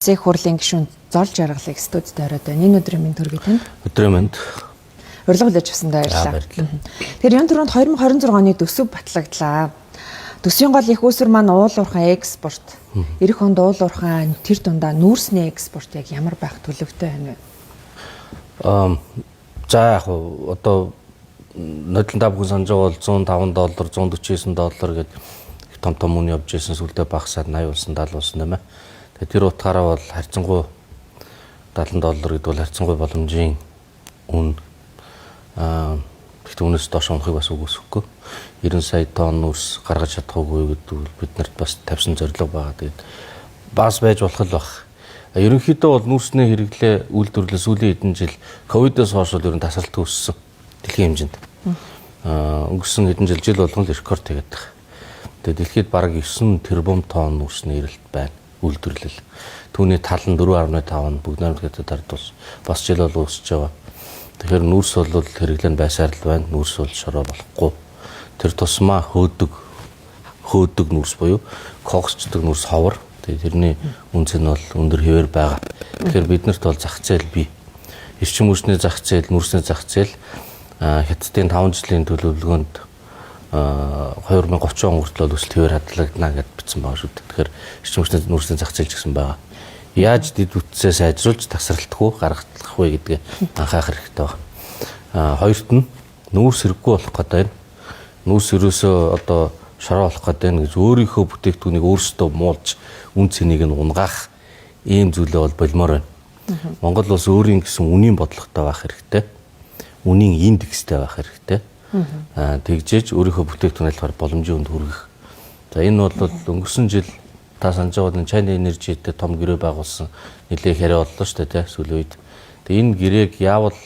Улсын их хурлын гишүүн Зол Жаргалыг студид оройд байна. Энэ өдрийн мэнд төргий танд. Өдрийн мэнд. Урилга хүлээж авсандаа баярлалаа. Тэгэхээр юун түрүүнд 2026 оны төсөв батлагдлаа. Төсвийн гол их үүсвэр маань уул уурхайн экспорт. Ирэх онд уул уурхайн тэр дундаа нүүрсний экспорт яг ямар байх төлөвтэй байна вэ? За яг одоо нодлон та бүхэн санаж байгаа бол 105 доллар, 149 доллар гэдэг том том үн явж исэн, сүлдээ багасаад 80 болсон, 70 болсон тийм ээ. Тэгээ тэр утгаараа бол харьцангуй 70 доллар гэдэг бол харьцангуй боломжийн үн. Гэхдээ үнээс доош унахыг бас үгүйсэхгүй. 90 сая тонн нүүрс гаргаж чадахгүй гэдэг бол бид нарт бас тавьсан зорилго байгаа. Тэгээд бас байж болох л баг. Ерөнхийдөө бол нүүрсний хэрэглээ үйлдвэрлэл сүүлийн хэдэн жил ковидоос хойш бол ер нь тасралт өссөн дэлхийн хэмжээнд. Өнгөрсөн хэдэн жил жил болгон л рекорд хийгээд байгаа. Тэгээд дэлхийд бараг 9 тэрбум тонн нүүрсний эрэлт байна үйлдвэрлэл. Түүний тал нь 4.5 нь бүгд найрамдах хятад ард улс бас жил бол өсөж байгаа. Тэгэхээр нүүрс бол хэрэглээ нь байсаар л байна. Нүүрс бол шороо болохгүй. Тэр тусмаа хөөдөг нүүрс буюу коксчдаг нүүрс ховор. Тэгээ тэрний үнц нь бол өндөр хэвээр байгаа. Тэгэхээр биднэрт бол зах зээл бий. Эрчим хүчний зах зээл, нүүрсний зах зээл Хятадын 5 жилийн төлөвлөгөөнд 2030 он хүртэл бол өсөлт хэвээр хадгалагдана гэдээ бичсэн байгаа шүү дээ. Тэгэхээр эрчим хүчний нүүрсний зах зээл ч гэсэн байгаа. Яаж дэд бүтцээ сайжруулж тасралтгүй гаргах вэ гэдгээ анхаарах хэрэгтэй байна. Хоёрт нь нүүрс хэрэггүй болох гэдэг байна. Нүүрс ерөөсөө одоо шороо болох гэдэг байна гэж өөрийнхөө бүтээгдэхүүнийг өөрсдөө муулж үн цэнийг нь унгаах ийм зүйлээ бол болмоор байна. Монгол улс өөрийн гэсэн үнийн бодлоготой байх хэрэгтэй. Үнийн индекстэй байх хэрэгтэй. Тэгжээж өөрийнхөө бүтээгдэхүүн айлтгаар боломжийн үнд хүргэх. За энэ бол өнгөрсөн жил та санаж байгаа нь China Energy-тэй том гэрээ байгуулсан, нэлээ яриа боллоо шүү дээ, тий, сүүлийн үед. Тэгээ энэ гэрээг яавал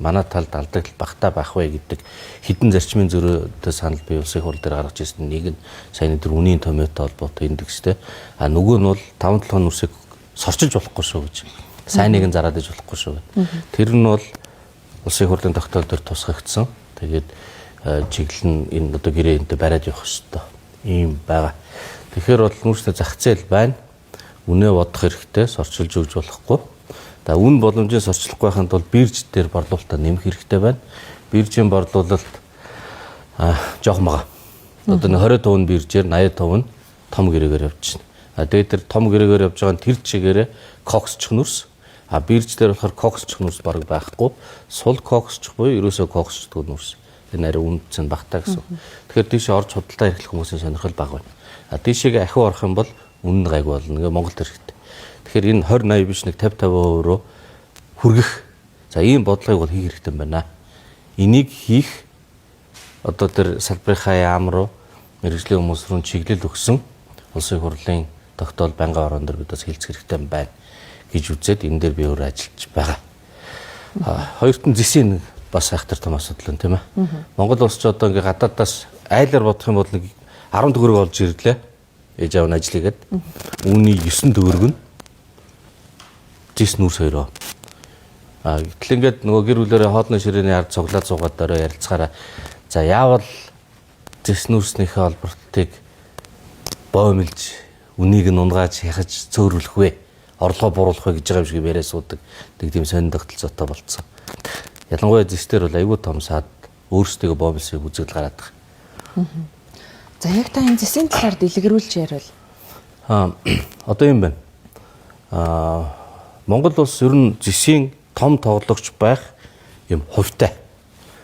манай талд алдагдал багтаа байх вэ гэдэг хэдэн зарчмын зөрөөтэй санал би улсын хурал дээр гаргаж ирсэн. Нэг нь саяны тэр үнийн томьёотой холбоотой индекстэй. А нөгөө нь бол 5 7 нүрсийг сорчилж болохгүй шүү гэж. Сайн нэгэн зараад иж болохгүй шүү гэдэг. Тэр нь бол улсын хурлын тогтоол дээр тусгагдсан. Тэгээд чиглэл нь энэ одоо гэрээ энтэй бариад явах ёстой. Ийм байгаа. Тэгэхээр бол нүүрсний зах зээл байна. Үнэ бодох хэрэгтэй, сорчилж өгж болохгүй. За үн боломжийн сорчлохгүй байхын тулд бирж дээр борлуулалтаа нэмэх хэрэгтэй байна. Биржийн борлуулалт жоохон бага. Одоо нэг 20% нь биржээр, 80% нь том гэрээгээр явж байна. А тэгээд тэр том гэрээгээр явж байгаа нь тэр чигээрээ коксчих нүрс. А бирж дээр болохоор коксчих нүрс бараг байхгүй. Сул коксчих буюу ерөөсөө коксчдаг нүрс. Энэ арай үнэ цэн багтаа гэсэн. Тэгэхээр тийшээ орж худалдаа эрхлэх хүмүүсийн сонирхол бага байна. А тийшээгээ ахиу орох юм бол үнэн нь гайгүй болно. Ингээ Монголд хэрэгтэй. Тэгэхээр энэ 20 80 биш нэг 50 50% руу хүргэх. За ийм бодлогыг бол хийх хэрэгтэй юм байна. Энийг хийх одоо тэр салбарынхаа яам руу, мэргэжлийн хүмүүс рүү чиглэл өгсөн улсын хурлын тогтоол байнгын орон дээр бид бас хэлцэх хэрэгтэй юм байна гэж үзээд энэ дээр би өөр ажиллаж байгаа. Хоёрт нь зэсийн бас айхтар том асуудал байна, тийм ээ. Монгол улс ч одоо ингээ гадаадаас айлаар бодох юм бол нэг 10 төгрөг олж ирлээ. Ээж аав нь ажил хийгээд. Үүний 9 төгрөг нь зэс нүүрс хоёроо. Гэтэл ингээд нөгөө гэр бүлээрээ хоолны ширээний ард цуглаад суугаад орой ярилцахаараа за яавал зэс нүүрснийхээ олборлтыг боомлж, үнийг нь унгааж хяхаж цөөрүүлэх вэ? Орлогоо бууруулах вэ гэж байгаа юм шиг яриа суудаг. Нэг тийм сонин тогтолцоотой болцсон. Ялангуяа зэс дээр бол айгүй том саад өөрсдөө боомлсыг үзэгдэл гараад байгаа. За яг та энэ зэсийн талаар дэлгэрүүлж яриул. Одоо юм байна. Монгол улс ер нь зэсийн том тоглогч байх юм хувьтай.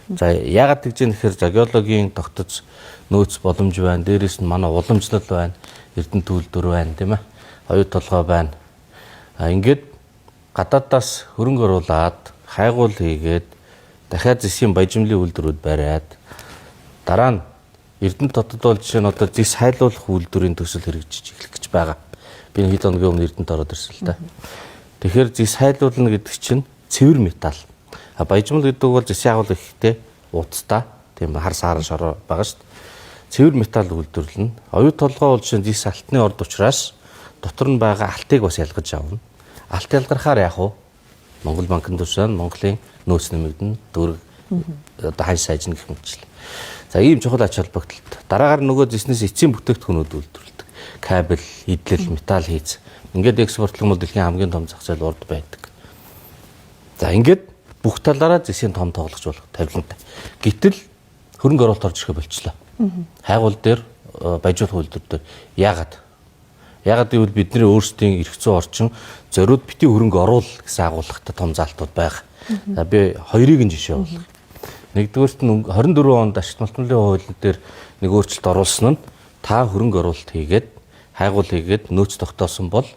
За яагаад гэж юм гэхээр за геологийн тогтоц нөөц боломж байна. Дээрээс нь манай уламжлал байна. Эрдэнэ төлдөр байна, тийм ээ. Оюу толгой байна. Ингээд гадаадаас хөрөнгө оруулаад хайгуул хийгээд дахиад зэсийн баяжмлын үйлдвэрүүд бариад дараа нь Эрдэнэ хотод бол жишээ нь одоо зэс хайлуулах үйлдвэрийн төсөл хэрэгжиж эхлэх гэж байгаа. Би хэд хоногийн өмнө Эрдэнэт ороод ирсэн л та. Тэгэхээр зэс хайлуулна гэдэг чинь цэвэр металл. А баяжмал гэдэг бол зэсийн агуул ихтэй ууцтай тийм хар сааран шороо байгаа шүү дээ. Цэвэр металл үйлдвэрлэнэ. Оюу толгой бол жишээ нь зэс алтны орд учраас дотор нь байгаа алтыг бас ялгаж авна. Алт ялгархаар яах вэ? Монгол банкны тушаан Монголын нөөц нэмэгдэнэ, төгрөг одоо ханш сайжна гэх мэтчил. За ийм чухал ач холбогдолтой. Дараагаар нөгөө зэснээс эцсийн бүтээгдэхүүнүүд үйлдвэрлэдэг. Кабель, идэл, металл хийц. Ингээд экспортлох юм бол дэлхийн хамгийн том зах зээл урд байдаг. За ингээд бүх талаараа зэсийн том тоглогч болох тавилантай. Гэтэл хөрөнгө оруулалт орж ирэхэ болчлоо. Хайгуул дээр баяжуулах үйлдвэр дээр яагаад? Яагаад гэвэл бидний өөрсдийн эрх зүйн орчин зориуд бити хөрөнгө оруул гэсэн агуулгатай том заалтууд байгаа. За би хоёрыг нь жишээ болгоё. Нэгдүгээрт нь 24 онд ашигт малтмлын хуулийн дээр нэг өөрчлөлт оруулсан нь та хөрөнгө оруулалт хийгээд хайгуул хийгээд нөөц тогтоосон бол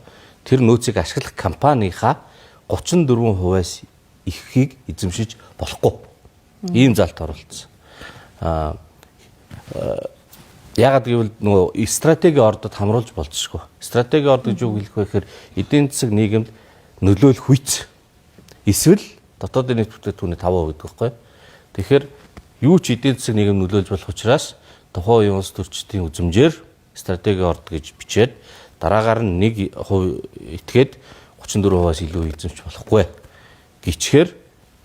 тэр нөөцийг ашиглах компанийнхаа 34%-аас ихийг эзэмшиж болохгүй. Ийм залт оруулсан. Яагаад гэвэл нөгөө стратеги ордод хамруулж болцсохгүй. Стратеги орд гэж юу хэлэх вэ гэхээр эдийн засаг нийгэмд нөлөөлөх хүч эсвэл дотоодын нийт бүтээгдэхүүний 5% гэдэг байхгүй. Тэгэхээр юу ч эдийн засаг нийгэм нөлөөлж болох учраас тухайн үеийн улс төрчдийн үзмжээр стратеги орд гэж бичээд дараагаар нь 1% итгээд 34%-аас илүү эзэмш болохгүй. Гичгээр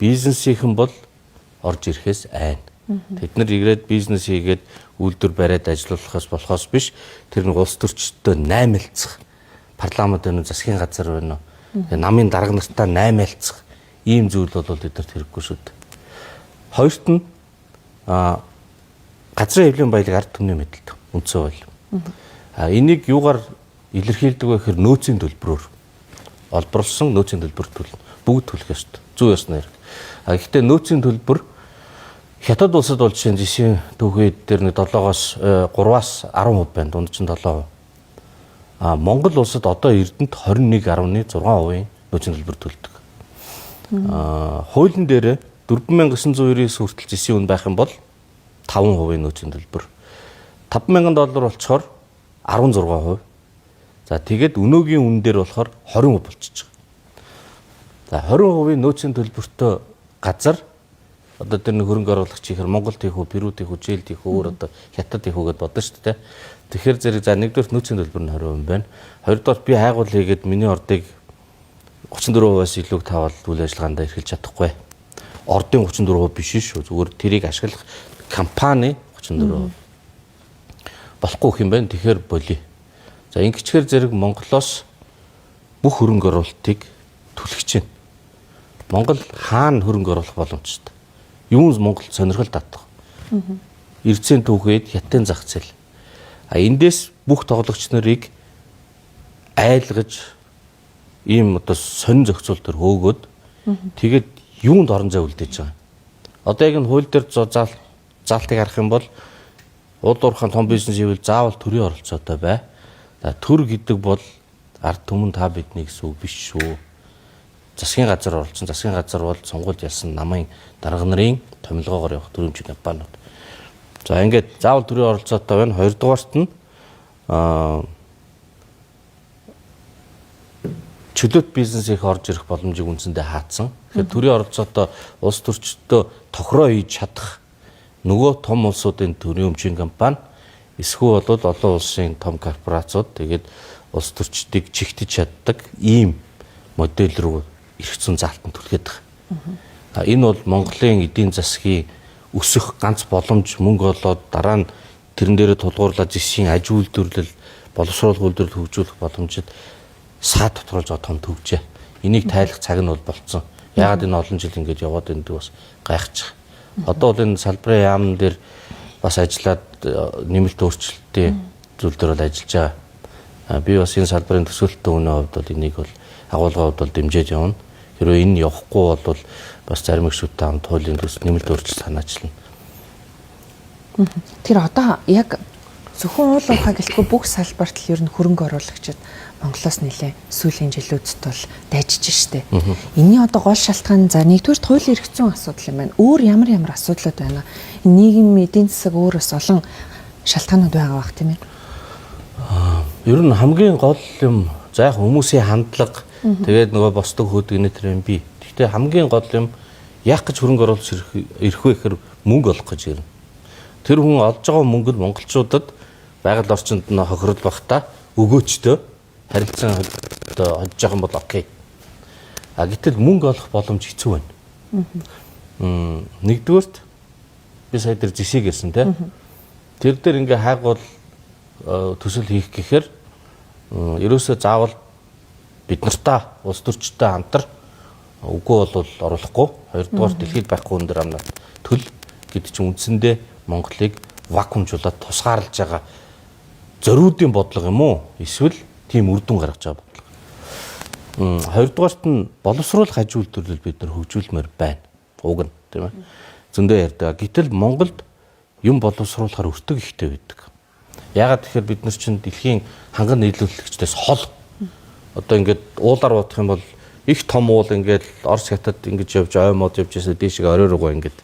бизнесийнхэн бол орж ирэхээс айн. Тэд нар ирээд бизнес хийгээд үйлдвэр бариад ажиллуулахаас болохоос биш тэр нэг улс төрчдөө наймалцах парламент байна уу, засгийн газар байна уу, намын дарга нартай наймалцах ийм зүйл бол тэднэрт хэрэггүй шүү дээ. Хоёрт нь газрын хэвлийн баялаг ард түмний мэдлэлт үндсэн хууль. Энийг юугаар илэрхийлдэг вэ гэхээр нөөцийн төлбөрөөр олборлсон нөөцийн төлбөр төлнө. Бүгд төлөх ёстой. Зүй ёсны хэрэг. Гэхдээ нөөцийн төлбөр Хятад улсад бол жишээ нь зэсийн түүхийд дээр нэг 7-оос 3-аас 10% байна. Дунд чинь 7%. Монгол улсад одоо Эрдэнэт 21.6% нөөцийн төлбөр төлдөг. Хуулийн дээр 4999 хүртэл зэсийн үн байх юм бол 5% нөөцийн төлбөр. 5000 доллар болцохоор 16%. За тэгээд өнөөгийн үн дээр болохоор 20% болчихж байгаа. За 20% нөөцийн төлбөртөө газар одоо тэр нэг хөрөнгө оруулагч ихээр Монголд хийх үү, Перуд хийх үү, Чилид хийх үү, өөр одоо Хятад хийх үү гэдээ бодно шүү дээ. Тэгэхээр зэрэг за нэгдүгээр нөөцийн төлбөр нь 20% байна. Хоёрдугаар би хайгуул хийгээд миний ордыг 34%-аас илүү тавал үйл ажиллагаанд эрхэлж чадахгүй. Ордын 34% биш шүү. Зүгээр тэрийг ашиглах компани 34% болохгүй юм байна. Тэгэхээр болий. За ингэчгээр зэрэг Монголоос бүх хөрөнгө оруулалтыг түлхэж байна. Монгол хаана хөрөнгө оруулах боломжтой? Юунс Монгол сонирхол татах. Эрдсийн түүхэд хятадын зах зээл. Эндээс бүх тоглогч нарыг айлгаж ийм одоо сонин зохицуул төр хөөгөөд тэгээд юунд орон зай үлдээж байгаа юм. Одоо яг энэ хууль дээр заалтыг харах юм бол уул уурхайн том бизнес хийвэл заавал төрийн оролцоотой бай. За төр гэдэг бол ард түмэн та бидний гэсэн үг биш шүү. Засгийн газар оролцсон. Засгийн газар бол сонгуульд ялсан намын дарга нарын томилгоогоор явах төрөмжийн компаниуд. За ингээд заавал төрийн оролцоотой байна. Хоёрдугаарт нь чөлөөт бизнес их орж ирэх боломжийг үндсэндээ хаацсан. Тэгэхээр төрийн оролцоотой улс төрчдөө тохироо хийж чадах нөгөө том улсуудын төрийн өмчийн компани эсвэл бол олон улсын том корпорациуд тэгээд улс төрчдийг чигтэж чаддаг ийм модель рүү эрх зүйн заалтанд түлхээд байгаа. Энэ бол Монголын эдийн засгийн өсөх ганц боломж мөнгө олоод дараа нь тэрэн дээрээ тулгуурлаад зэсийн аж үйлдвэрлэл, боловсруулах үйлдвэрлэл хөгжүүлэх боломжид саад тодруулж байгаа том төвжээ. Энийг тайлах цаг нь бол болцсон. Яагаад энэ олон жил ингэж яваад байдаг бас гайхчих. Одоо бол энэ салбарын яамн дээр бас ажиллаад нэмэлт өөрчлөлтийн зүйл дээр бол ажиллаж байгаа. Би бас энэ салбарын төсөөлттэй хүний хувьд бол энийг бол агуулгын хувьд бол дэмжиж явна. Хэрвээ энэ явахгүй бол бас зарим гишүүдтэй хамт хуулийн төсөл нэмэлт өөрчлөлт санаачлана. Тэр одоо яг зөвхөн уул уурхай гэлтгүй бүх салбарт л ер нь хөрөнгө оруулагчид Монголоос нэлээ сүүлийн жилүүдэд бол дайжиж штэ. Энийний одоо гол шалтгаан за нэгдүгээр хуулийн эрх зүйн асуудал юм байна. Өөр ямар ямар асуудлууд байна? Нийгэм, эдийн засаг өөр бас олон шалтгаанууд байгаа бах тийм ээ. Ер нь хамгийн гол юм за яг хүмүүсийн хандлага тэгээд нөгөө босдог хөөдөг тэр юм би. Гэхдээ хамгийн гол юм яах гэж хөрөнгө оруулагч ирэх вэ гэхээр мөнгө олох гэж ирнэ. Тэр хүн олж байгаа мөнгө нь монголчуудад байгаль орчинд нь хохирол багтаа өгөөчтөө харилцан одоо хожиж байгаа юм бол окей. А гэтэл мөнгө олох боломж хэцүү байна. Нэгдүгээрт би сая дээр зэсийг ярьсан тий. Тэр дээр ингээ хайгуул төсөл хийх гэхээр ерөөсөө заавал бид нартай улс төрчтэй хамтар, үгүй бол оруулахгүй. Хоёрдугаар дэлхийд байхгүй өндөр амнаар төл гэдэг чинь үндсэндээ Монголыг вакуумжуулаад тусгаарлаж байгаа зориудын бодлого юм уу? Эсвэл тийм үр дүн гаргаж байгаа бодлого. Хоёрдугаарт нь боловсруулах аж үйлдвэрлэл бид нар хөгжүүлмээр байна. Уг нь тийм ээ. Зөндөө ярьдаг. Гэтэл Монголд юм боловсруулахаар өртөг ихтэй байдаг. Яагаад тэгэхээр бид нар чинь дэлхийн ханган нийлүүлэгчдээс хол. Одоо ингээд уулаар бодох юм бол их том уул ингээд Орос, Хятад ингэж явж ой мод явж байсан дээшээ орой руугаа ингээд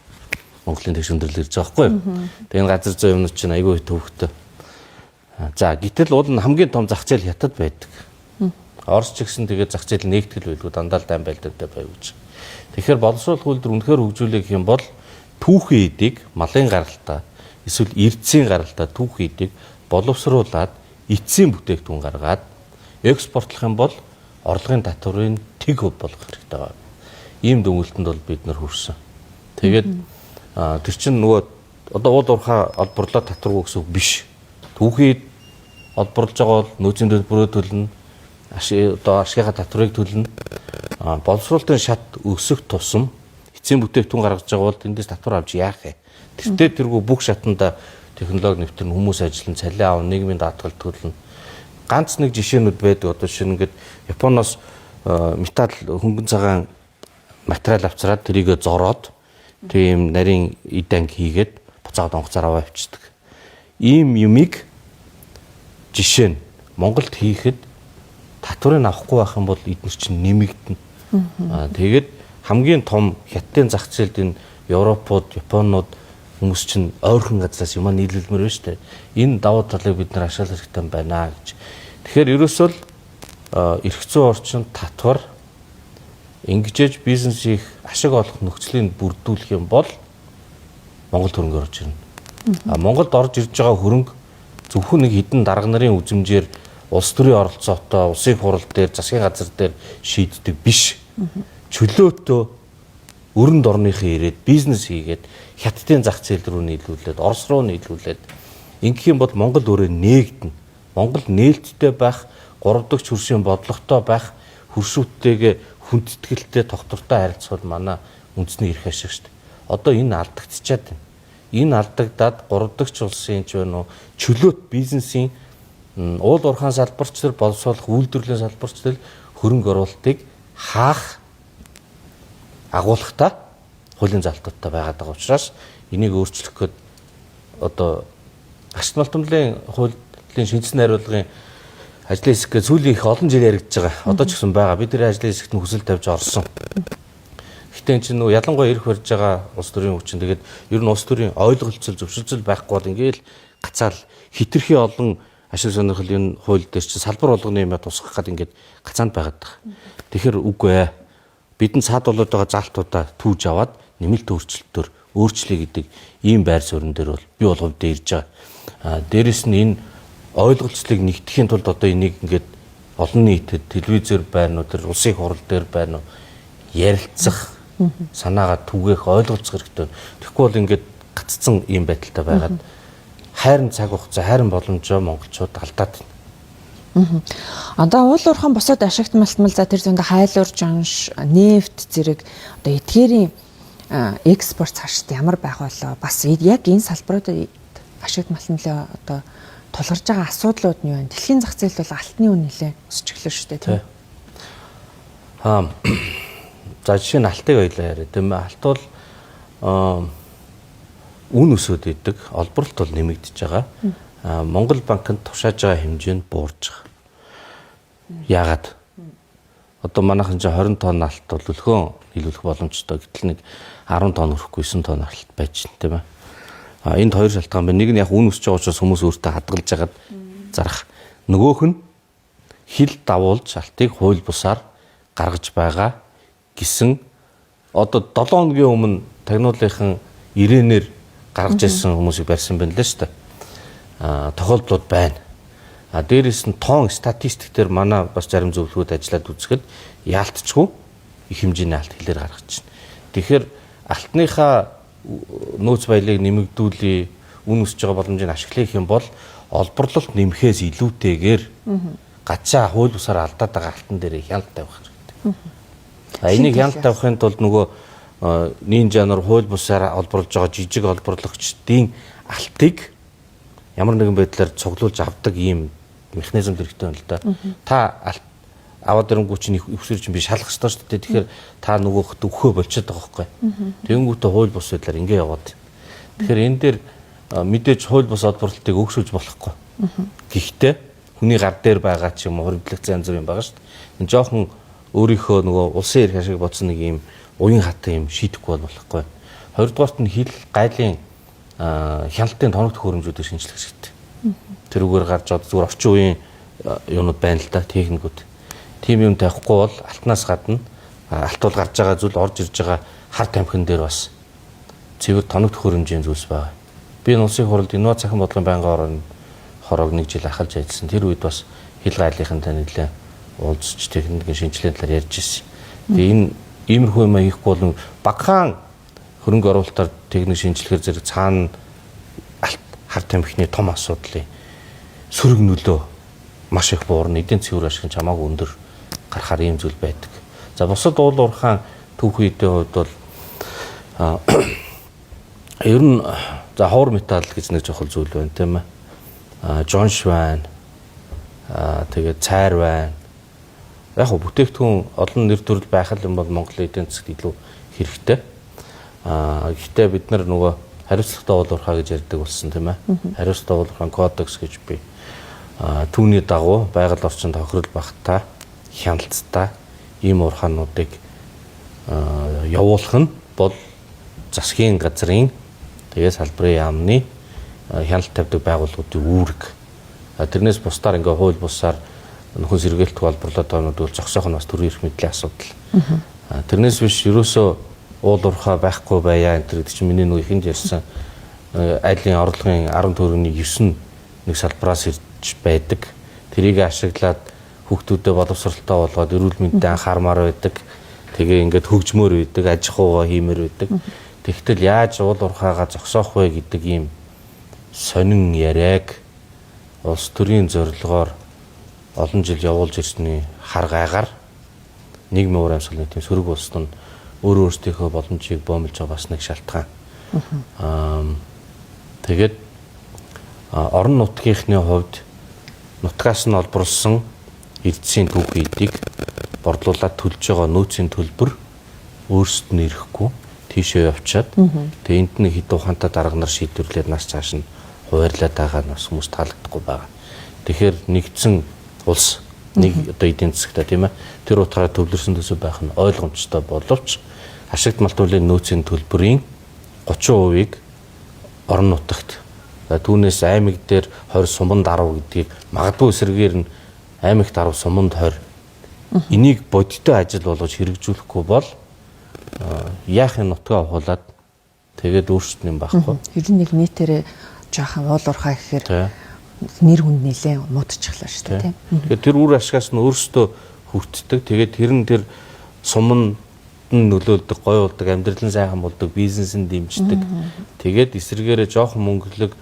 Монголын тэгш өндөрлөл ирж байгаа байхгүй юу. Тэгээ энэ газар зүй юмнууд чинь айгүй төвөгтэй. За гэтэл уул нь хамгийн том зах зээл Хятад байдаг. Орос ч гэсэн тэгээд зах зээл нэгтгэл байлгүй, дандаа л дайн байлдагтай байв гэж. Тэгэхээр боловсруулах үйлдвэр үнэхээр хөгжүүлэх юм бол түүхэн эдийг малын гаралтаа эсвэл эрдсийн гаралтаа түүхэн эдийг боловсруулад эцсийн бүтээгдэхүүн гаргаад экспортлох юм бол орлогын татврын тэг хөв болгох хэрэгтэй байна. Ийм дүгнэлтэнд бол бид нар хүрсэн. Тэгээд тэр чинь нөгөө одоо уул уурхай олборлоо татваргүй гэсэн үг биш. Түүхий олборлож байгаа бол нөөцийн төлбөрөө төлнө. Одоо ашигынхаа татварыг төлнө. Боловсруулалтын шат өсөх тусам эцсийн бүтээгдэхүүн гаргаж байгаа бол тэндээс татвар авч яах вэ? Тэртээ тэргүй бүх шатанда технологи нэвтэрнэ, хүмүүс ажиллана, цалин аавна, нийгмийн даатгал төлнө. Ганц нэг жишээнүүд байдаг. Одоо жишээ нь ингээд Японоос металл хөнгөн цагаан материал авчраад тэрийгэ зороод тийм нарийн эд анги хийгээд буцаад онгоцоор аваа авчдаг. Ийм юмыг жишээ нь Монголд хийхэд татварыг авахгүй байх юм бол эднэр чинь нэмэгдэнэ. Тэгээд хамгийн том Хятадын зах зээлд энэ Европууд, Японууд хүмүүс чинь ойрхон газраас юмаа нийлүүлмээр байна шүү дээ. Энэ давуу талыг бид нар ашиглах хэрэгтэй байна гэж. Тэгэхээр ерөөсөө л эрх зүйн орчин, татвар ингэжээж бизнес хийх ашиг олох нөхцөлийг бүрдүүлэх юм бол Монгол хөрөнгө орж ирнэ. А Монголд орж ирж байгаа хөрөнгө зөвхөн нэг хэдэн дарга нарын үзмжээр улс төрийн оролцоотой улсын хурал дээр, засгийн газар дээр шийддэг биш. Чөлөөтөө өрөнд орныхын ирээд бизнес хийгээд Хятадын зах зээл рүү нийлүүлээд, Орос руу нийлүүлээд ингэх юм бол Монгол өөрөө нээгдэнэ. Монгол нээлттэй байх, гурав дахь хөршийн бодлоготой байх, хөршүүдтэйгээ хүндэтгэлтэй тогтвортой харилцах бол манай үндэсний эрх ашиг шүү дээ. Одоо энэ алдагдчихад байна. Энэ алдагдаад гурав дахь улсын ч байна уу, чөлөөт бизнесийн уул уурхаан салбарч төр, боловсруулах үйлдвэрлэлийн салбарч төр хөрөнгө оруулалтыг хаах агуулгатай хуулийн залтуудтай байгаад байгаа учраас энийг өөрчлөх гээд одоо Ашиг малтамлын хуулийн шинжсэн найруулгын ажлын хэсэг гэж сүүлийн их олон жил яригдж байгаа. Одоо ч гэсэн байгаа. Бид тэр ажлын хэсэгт нь хүсэл тавьж орсон. Гэхдээ энэ чинь нөгөө ялангуяа эрх барьж байгаа улс төрийн хүчин, тэгээд ер нь улс төрийн ойлголцол, зөвшөлдсөл байхгүй бол ингээл гацаал хитрхи олон ашиг сонирхол энэ хууль дээр чинь салбар болгоны юм тусгах гад ингээд гацаанд байгаад байгаа. Тэгэхээр үгүй ээ. Бидэнд саад болоод байгаа заалтуудаа түүж аваад нэмэлт өөрчлөлтөөр өөрчлөе гэдэг ийм байр суурин дээр бол би бол хувьдаа ирж байгаа. Дээрэс нь энэ ойлголцлыг нэгтгэхийн тулд одоо энийг ингээд олон нийтэд телевизээр байна уу, тэр улсын хурал дээр байна уу ярилцах, санаагаа түгээх, ойлголцох хэрэгтэй. Тэгэхгүй бол ингээд гаццсан ийм байдалтай байгаад хайрын цаг хугацаа, хайрын боломжоо монголчууд алдаад байна. Одоо уул уурхайн бусад ашигт малтмал, за тэр зөндөө хайлуур жанш, нефть зэрэг одоо эдгээрийн экспорт цаашд ямар байх болоо? Бас яг энэ салбаруудад ашигт малтмалын одоо тулгарч байгаа асуудлууд нь юу вэ? Дэлхийн зах зээл бол алтны үн нэлээ өсч эхлэв шүү дээ, тийм. За жишээ нь алтыг ойлаа яриа, тийм ээ. Алт бол үн өсөөд идэг, олборлолт бол нэмэгдэж байгаа. Монгол банкнд тушааж байгаа хэмжээ нь буурж байгаа. Яагаад? Одоо манайхан чинь 20 тонн алт бол өлхөн нийлүүлэх боломжтой. Гэтэл нэг 10 тонн хүрэхгүй 9 тонн алт байж байна, тийм ээ. Энд хоёр шалтгаан байна. Нэг нь яг үн өсөж байгаа учраас хүмүүс өөртөө хадгалж хагаад зарах. Нөгөөх нь хил давуулж алтыг хууль бусаар гаргаж байгаа гэсэн одоо 7 хоногийн өмнө тагнуулынхан ирээнээр гаргаж ирсэн хүмүүсийг барьсан байна лээ шүү дээ. Тохиолдлууд байна. Дээрээс нь тоон статистик дээр манай бас зарим зөвлөгөөд ажиллаад үзэхэд яалтчгүй их хэмжээний алт хилээр гаргаж байна. Тэгэхээр алтныхаа нөөц баялаг нэмэгдүүлээ, үн өсөж байгаа боломжийг ашиглах юм бол Олборлолт нэмэхээс илүүтэйгээр гачаа хууль бусаар алдаад байгаа алтан дээр хяналт тавих хэрэгтэй. Энийг хяналт тавихын тулд нөгөө нинжа нар хууль бусаар олборлож байгаа жижиг олборлогчдын алтыг ямар нэгэн байдлаар цуглуулж авдаг ийм механизм хэрэгтэй байна л да. Та алт аваад ирэнгүү чинь өвсөр чинь би шалах ёстой шүү дээ. Тэгэхээр та нөгөөхд өгөхөө болчиход байгаа байхгүй. Тэгэнгүүтээ хууль бус байдлаар ингэ яваад. Тэгэхээр энэ дээр мэдээж хууль бус олборлолтыг өгшүүлж болохгүй. Гэхдээ хүний гар дээр байгаа ч юм уу хуримтлагдсан янз бүрийн байгаа шүү дээ. Энэ жоохон өөрийнхөө нөгөө улсын эрх ашиг бодсон нэг ийм уян хатан юм шийдэхгүй бол болохгүй. Хоёрдугаарт нь хил гайлын хяналтын тоног төхөөрөмжүүдийг шинжлэх хэрэгтэй. Тэрүүгээр гарч одоо зүгээр орчин үеийн юунууд байна л да, техникүүд. Тийм юм тавихгүй бол алтнаас гадна алт бол гарч байгаа зүйл орж ирж байгаа хар тамхин дээр бас цэвэр тоног төхөөрөмжийн зүйлс байгаа. Би энэ улсын хурлд инновац цахим бодлогын байнгын орон хороог нэг жил ахалж ажилласан. Тэр үед бас хил гайлынхантай нэлээд уулзч техникийн шинжилгээний талаар ярьж ирсэн. Тэгээ энэ иймэрхүү юм хийхгүй бол багахан хөрөнгө оруулалтаар техник шинжилгээр зэрэг цаана алт хар тамхины том асуудлын сөрөг нөлөө маш их буурна. Эдийн цэвэр ашиг нь чамаагүй өндөр гарахаар ийм зүйл байдаг. За бусад уул уурхаан түүхий эдийн хувьд бол ер нь за ховор металл гэж нэг чухал зүйл байна, тийм ээ. Жонш байна. Тэгээд цайр байна. Яг хөө бүтээгдэхүүн олон нэр төрөл байх юм бол Монголын эдийн засагт илүү хэрэгтэй. Гэхдээ бид нар нөгөө хариуцлагатай уул уурхай гэж ярьдаг болсон, тийм ээ. Хариуцлагатай уул уурхайн кодекс гэж би түүний дагуу байгаль орчин тохирол багтаа хяналттай ийм уурхаануудыг явуулах нь бол засгийн газрын тэгээ салбарын яамны хяналт тавьдаг байгууллагуудын үүрэг. Тэрнээс бусдаар ингээ хууль бусаар нөхөн сэргээлтгүй олборлоод байгаа юмнууд бол зогсоох нь бас төрийн эрх мэдлийн асуудал. Тэрнээс биш ерөөсөө уул уурхай байхгүй байя энэ гэдэг чинь миний нөгөө ихэнд ярьсан айлын орлогын 10.9 нэг салбараас ирж байдаг. Тэрийг ашиглаад хүүхдүүдэд боловсралтай болгоод эрүүл мэндэд анхаармаар байдаг. Тэгээ ингээд хөгжмөр байдаг, аж ахуйгаа хиймээр байдаг. Тэгтэл яаж уул уурхайгаа зогсоох вэ гэдэг ийм сонин яриаг улс төрийн зорилгоор олон жил явуулж ирсний хар гайгаар нийгмийн уур амьсгалын тийм сөрөг улс нь өөрөө өөрсдийнхөө боломжийг боомлж байгаа бас нэг шалтгаан. Тэгээд орон нутгийнхны хувьд нутгаас нь олборлсон эрдэсийн түүхий эдийг борлуулад төлж байгаа нөөцийн төлбөр өөрсдөд нь ирэхгүй тийшээ явчаад тэгээ энд нэг хэд ухаантай дарга нар шийдвэрлээд нас цааш нь хуваарлаад байгаа нь бас хүмүүс таалагдахгүй байгаа. Тэгэхээр нэгдсэн улс нэг одоо эдийн засагтай, тийм ээ, тэр утгаараа төвлөрсөн төсөв байх нь ойлгомжтой боловч ашигт малтуулын нөөцийн төлбөрийн 30%-ийг орон нутагт, түүнээс аймаг дээр 20, суманд 10 гэдгийг магадгүй эсрэгээр нь аймагт 10, суманд 20, энийг бодиттой ажил болгож хэрэгжүүлэхгүй бол яах юм, нутгаа ухуулаад тэгээд өөрсдөд юм байхгүй. Ер нь нэг нийтээрээ жоохон уул уурхай гэхээр нэр хүнд нэлээ муудчихлаа шүү дээ, тийм. Тэгэхээр тэр үр ашигаас нь өөрсдөө хүртдэг. Тэгээд тэр нь тэр сум нь нөлөөлдөг, гой болдог, амьдрал нь сайхан болдог, бизнес нь дэмждэг. Тэгээд эсрэгээрээ жоохон мөнгөлөг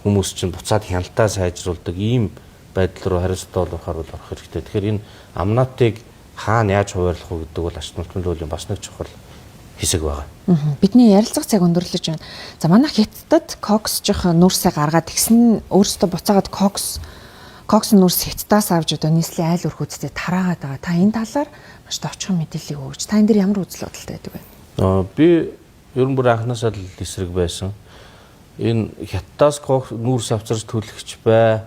хүмүүс чинь буцаад хяналтаа сайжруулдаг ийм байдал руу хариуцлагатай уул уурхаар бол орох хэрэгтэй. Тэгэхээр энэ амнатыг хаана яаж хуваарлах уу гэдэг бол ач холбогдол бас нэг чухал хэсэг байгаа. Бидний ярилцах цаг өндөрлөж байна. За манай Хятадд коксжих нүүрсээ гаргаад тэгсэн өөрсдөө буцаагаад кокс нүүрс Хятадаас авч одоо нийслэлийн айл өрхүүцтэй тараагаад байгаа. Та энэ талаар маш товчхон мэдээллийг өгөөч. Та энэ дэр ямар үзэл бодолтой байдаг вэ? Би ер нь бүр анхнаасаа л эсрэг байсан. Энэ Хятадаас кокс нүүрс авчирч төлөгч бай,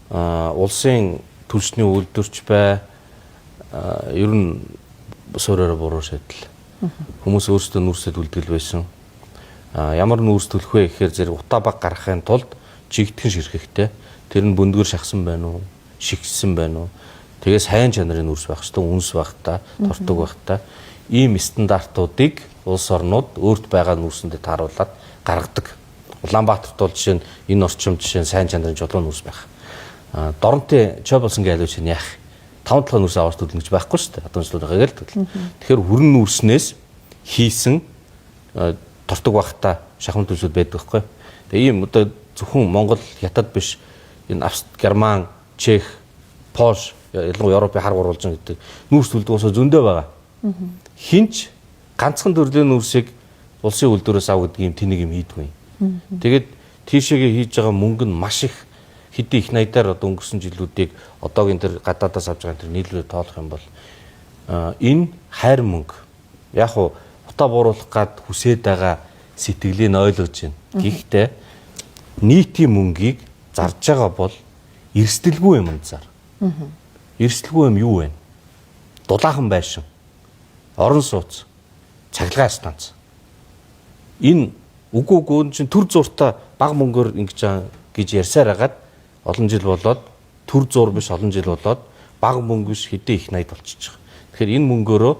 улсын түлшний үйлдвэрч бай. Ер нь суурьаараа буруу шийдэл. Хүмүүс өөрсдөө нүүрсээ төлдөг байсан. Ямар нүүрс төлөх вэ гэхээр зэрэг утаа баг гаргахын тулд жигтгэн ширхэхтэй. Тэр нь бүндгэр шахсан байна уу? Шигссэн байна уу? Тэгээ сайн чанарын нүүрс байх хэрэгтэй, үнс байх та, тортог байх та. Ийм стандартуудыг улс орнууд өөрт байгаа нүүрсэндээ тааруулаад гаргадаг. Улаанбаатарт бол жишээ нь энэ орчим жишээ нь сайн чанарын жолоо нүүрс байх. Доронтой Чойболсонгийн аливаа чинь яах? 5 7 нүүрс аваад төлнө гэж байхгүй шүү дээ. Адамжлуудыг л төлнө. Тэгэхээр хүрэн нүүрснээс хийсэн тортог багта шахамт зүйлсүүд байдаг байхгүй. Тэгээ ийм одоо зөвхөн Монгол, Хятад биш Энэ Авст, Герман, Чех, Польш, ялангуяа Европын хар гурвалжин гэдэг нүүрс төлдөг улсаа зөндөө байгаа. Хинч ганцхан төрлийн нүүрсийг улсын үйлдвэрээс ав гэдэг юм тэнийг юм хийдгүй. Тэгээд тийшээгээ хийж байгаа мөнгө нь маш их хэдий их найдаар одоо өнгөрсөн жилүүдийг одоогийн тэр гадаадаас авч байгаа тэр нийлүүлээ тоолох юм бол энэ хайр мөнгө яг уу утаа бууруулах гад хүсээд байгаа сэтгэлийг ойлгож байна. Гэхдээ нийтийн мөнгийг зарж байгаа бол эрсдэлгүй юм зар. Эрсдэлгүй юм юу вэ? Дулаахан байшин, орон сууц, цахилгаан станц. Энэ үгүй үгүй энэ чинь төр зуртаа баг мөнгөөр ингэж гэж ярьсаар хагаад олон жил болоод төр зур биш олон жил болоод баг мөнгө биш хэдий их найд болчихж байгаа. Тэгэхээр энэ мөнгөөрөө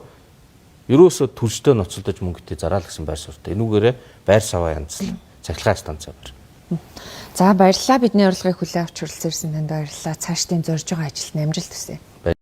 ерөөсөө төржтэй ноцолдож мөнгөтэй зараал гэсэн байр суурьтай. Энүүгээрээ байр саваа янзлал, цахилгаан станцаа барь. За баярлалаа. Бидний урилгыг хүлээн авч хүрэлцэн ирсэн танд баярлалаа. Цаашдын зорж байгаа ажилд амжилт хүсье.